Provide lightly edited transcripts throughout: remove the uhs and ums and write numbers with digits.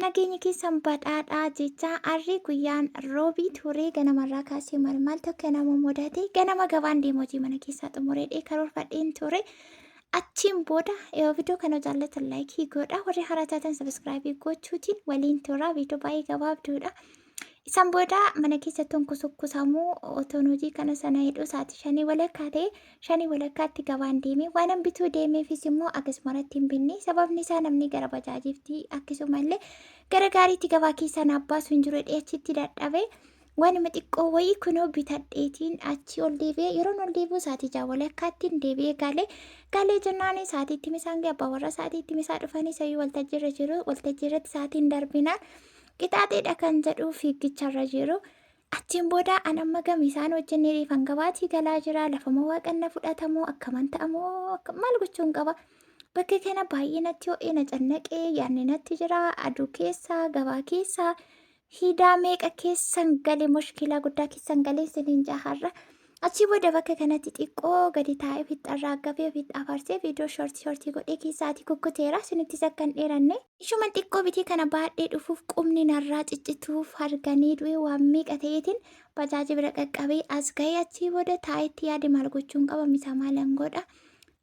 Nageenyi keessan badhaadhaa jecha har'i guyyaan roobii turee ganamarraa kaasee maal maaltu akka nama mudate ganama gabaan deemu hojii mana keessaa xumureedhee karoorfadheen ture. Achiin booda yoo viidiyoo kana jaallatan like godha, warri haaraa taatan subscribe gochuutiin waliin tura. Viidiyoo baay'ee gabaabduudha. Isaan booda mana keessatti kusukusamuu otoon hojii kana sana hidhuu sa'aatii 5:30 ta'e. 5:30tti gabaan deeme. Waan bituu deemeefis immoo akkasumarratti hin binne. Sababni isaa namni gara bajaajiifti akkasumallee gara gaariitti gabaa keessaa naaf baasu hin jiru achitti dadhabe. Waanuma xiqqoo wayii kunoo bitadheetiin achi ol deebi'ee, yeroon ol deebi'u sa'aatii 6:30tti deebi'ee galee. Galee jennaan sa'aatiitti misaan ga'e. Abbaa warra sa'aatiitti misaa dhufanii sayyuu waltajjiirra jiru. Waltajjiirratti sa'aatiin darbinaan qixaaxeedha kan jedhu fiigicharra jiru. Achiin booda an amma gami isaan hojjennee reefan gabaatii galaa jira. Lafama waaqanna fudhatamoo akkaman ta'amoo maal gochuun qaba? Bakka kana baay'ee natti ho'ee, na cannaqee, yaadni natti jira. Aduu keessa gabaa keessa hiidaa meeqa keessan galee, mushkilaa guddaa keessan galee isiniin jaharra. Achii booda bakka kanatti xiqqoo gadi taa'ee ofitti arraaggafee, ofitti afarsee, viidiyoo short short godhee keessaatii kukkuteera. Isinittis akka hin dheeranne. Ishuma xiqqoo bitii kana baadhee dhufuuf qubni narraa ciccituuf harganii du'e. Waan meeqa ta'eetiin bajaajii bira qaqqabee as ga'ee. Achii booda taa'etti yaade, maal gochuun qaba, misaa maalan godha?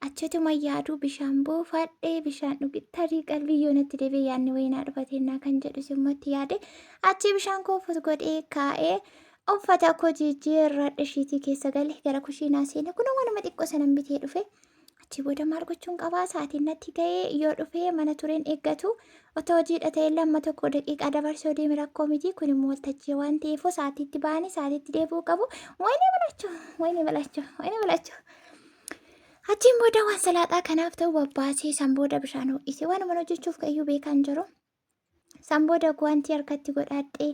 Achituma yaaduu bishaan buufadhee bishaan dhugi, tarii qalbii yoo natti deebi'e, yaadni wayinaa dhufateenaa kan jedhu simmotti yaade. Achii bishaan koofut godhee kaa'ee, uffata koo jijjiirradhe, shiitii keessa gale, gara kushiinaa seene. Kun waanuma xiqqoo sanan bitee dhufe. Achii booda maal gochuun qabaa? Sa'aatiin natti ga'ee, yoo dhufee mana tureen eeggatu. Otoo hojiidha ta'e lamma tokko daqiiqaa dabarsee deeme rakkoo miti. Kun immoo waltajjii waan ta'eef sa'aatiitti ba'anii sa'aatiitti deebi'uu qabu. Wayinii balachuu, wayinii balachuu, wayinii balachuu. Achiin booda waan salaaxaa kanaaf ta'u babbaasee, san booda bishaan ho'ise. Waanuma hojjechuuf kayyuu beekan jiru. San booda guwantii harkatti godhadhee,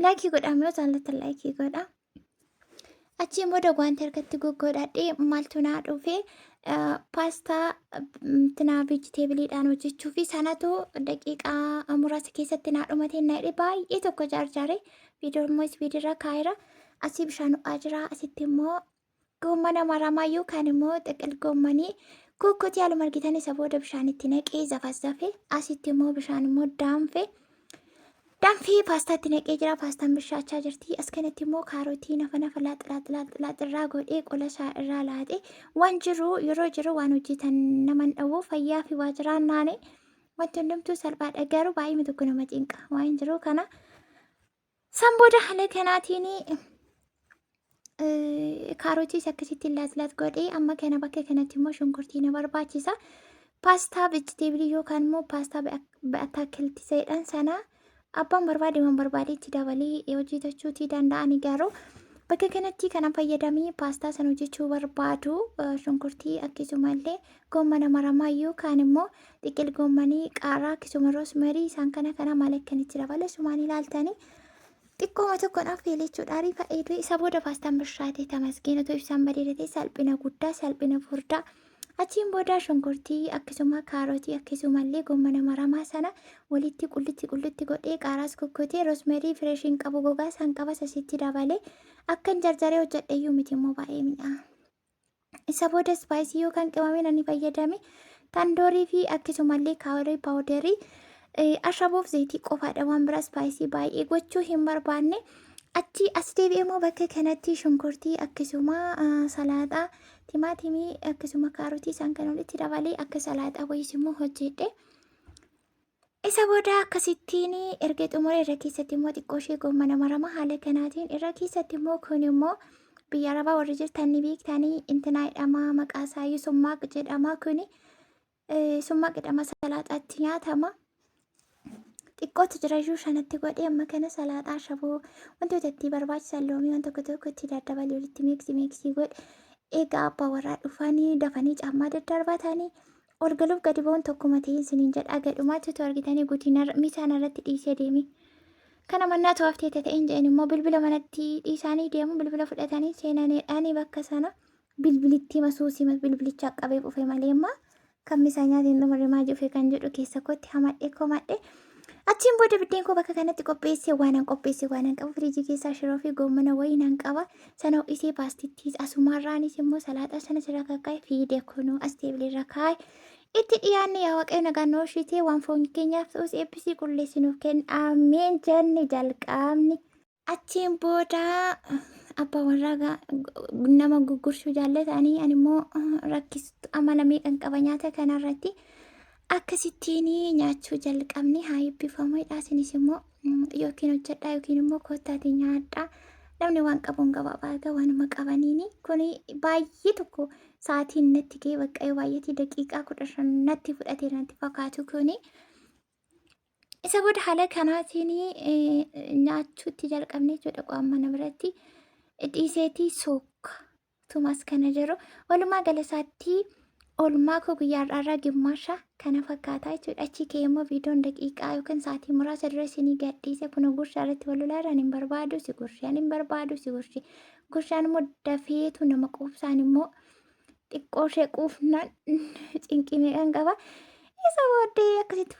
like godhame, yoo jaallatan like godha. Achiin booda guwantii harkatti goggodhadhee maaltu naa dhufe? Paastaa tinaa vegetableiidhaan hojjechuu fi sanatu daqiiqaa muraasa keessatti naa dhumate na jedhe. Baay'ee tokko jaarjaare, viidiyoo immoo speedirra kaa'eera. Asii bishaan ho'aa jira. Asitti immoo goommana maramaa yookaan immoo xiqil goommanii kukkutii haaluma argitan. Isa booda bishaan itti naqee zafazzafe. Asitti immoo bishaan immoo daanfe. Danfii paastaatti naqee jira. Paastaan bishaachaa jirti. As kanatti immoo kaarotii nafa nafa laax laax laax laax irraa godhee, qola isaa irraa laaxee, waan jiru yeroo jiru waan hojjetan naman dhawwu, fayyaa fi waa jiraan naane wanti hundumtuu salphaadha, garuu baay'ee tokko nama cinqa waan jiru kana. San booda haala kanaatiin kaarotiis akkasitti laat laat godhee, amma kana bakka kanatti immoo shunkurtii na barbaachisa. Paastaa vegetable yookaan immoo paastaa ba'ataakilti jedhan sana abbaan barbaade waan barbaade itti dabalee hojjetachuutii danda'ani, garuu bakka kanatti kana fayyadamee paastaa sana hojjechuu barbaadu shunkurtii, akkasumallee goommana maramaa yookaan immoo xiqil goommanii, qaaraa, akkasuma rosemary, isaan kana kana maal akkan itti dabale sumaan ilaaltanii. Xiqqooma tokkoon affeele jechuudha. Ariifadhee isa booda paastaan bishaatee, tamasgeen. Otoo ibsaan badeera ta'e salphina guddaa, salphina furdaa. Achiin booda shunkurtii, akkasuma kaarotii, akkasumallee goommana maramaa sana walitti qullitti qullitti godhee, qaaraas kukkutee, rosemary freshiin qabu, gogaa isaan qabas asitti dabalee, akkan jarjaree hojjedhe iyyuu miti immoo baay'ee mi'aa. Isa booda spice yookaan qimamiin ani fayyadame tandoori fi akkasumallee curry powder, ashaboof zayitii qofaadha. Waan biraa spice baay'ee gochuu hin barbaanne. Achi as deebi'ee immoo bakka kanatti shunkurtii, akkasuma salaaxaa, timaatimii, akkasuma kaarotii, isaan kan walitti dabalee akka salaaxaa wayiis immoo hojjedhe. Isa booda akkasittiin erga xumure, irra keessatti immoo xiqqoo ishee goommana marama haala kanaatiin irra keessatti immoo, kun immoo biyya arabaa warri jirtan ni beektanii, intinaa jedhama, maqaa isaayyuu summaaq jedhama. Kuni summaaq jedhama, salaaxaatti nyaatama. Xiqqootu jira iyyuu shanatti godhee, amma kana salaaxaa, ashaboo, wantoota itti barbaachisan, loomii, waan tokko tokko itti daddabalee walitti mix mix godhe. Egaa abbaa warraa dhufanii dafanii caammaa daddarbatanii ol galuuf gadi ba'uun tokkuma ta'een isiniin jedha. Gadhumaatti utuu argitanii guutiin misaan irratti dhiisee deeme. Kana mannaa to'aftee ta'een jedhan immoo bilbila manatti dhiisanii deemu, bilbila fudhatanii seenaniidhaanii bakka sana bilbilitti masuusii bilbilichaa qabee dhufe malee immoo kan misaa nyaatiin xumurre maa dhufe kan jedhu keessa kootti hamadhe komadhe. Achiin booda biddeen koo bakka kanatti qopheesse. Waan qopheesse waan qabu firiijii keessaa shiroo fi goommana wayii nan qaba. Sana ho'isee paastittiis asumarraanis immoo salaaxaa sana sirra kakkaa'e fiide, kunuu as tableirra kaa'e. Itti dhiyaanne yaa Waaqayyo nagaan nu oolchitee waan foon keenyaaf ta'us eebbisii qulleessi nuuf kenni. Ameen jenne jalqabni. Achiin booda abbaa warraa nama gugurshuu jaallatanii ani immoo rakkistu amala meeqan qaba nyaata kanarratti akkasittiin nyaachuu jalqabne haa eebbifamu isinis immoo yookiin hojjedhaa yookiin immoo koottaatii nyaadhaa. Namni waan qabuun gabaabaa egaa waanuma qabaniini kun baay'ee tokko sa'aatiin natti ga'e bakka yoo baay'ate daqiiqaa 15 natti fudhate natti fakkaatu kuni. Isa booda haala kanaatiin nyaachuutti jalqabne jechuudha qo'an mana biratti dhiiseetii sookka tumas kana jiru walumaa gala isaatti oolmaa koo guyyaa har'aarraa gimmaasha kana fakkaataa jechuudha. Achi ka'ee immoo viidiyoon daqiiqaa yookiin sa'aatii muraasa dura isinii gadhiise kun gurshaa irratti wal lolaadhaan hin barbaadu si gurshaan hin barbaadu si gurshi. Gurshaan immoo dafeetu nama quubsaan immoo xiqqoo ishee quufnaan cinqii meeqan qaba. Isa booddee akkasitti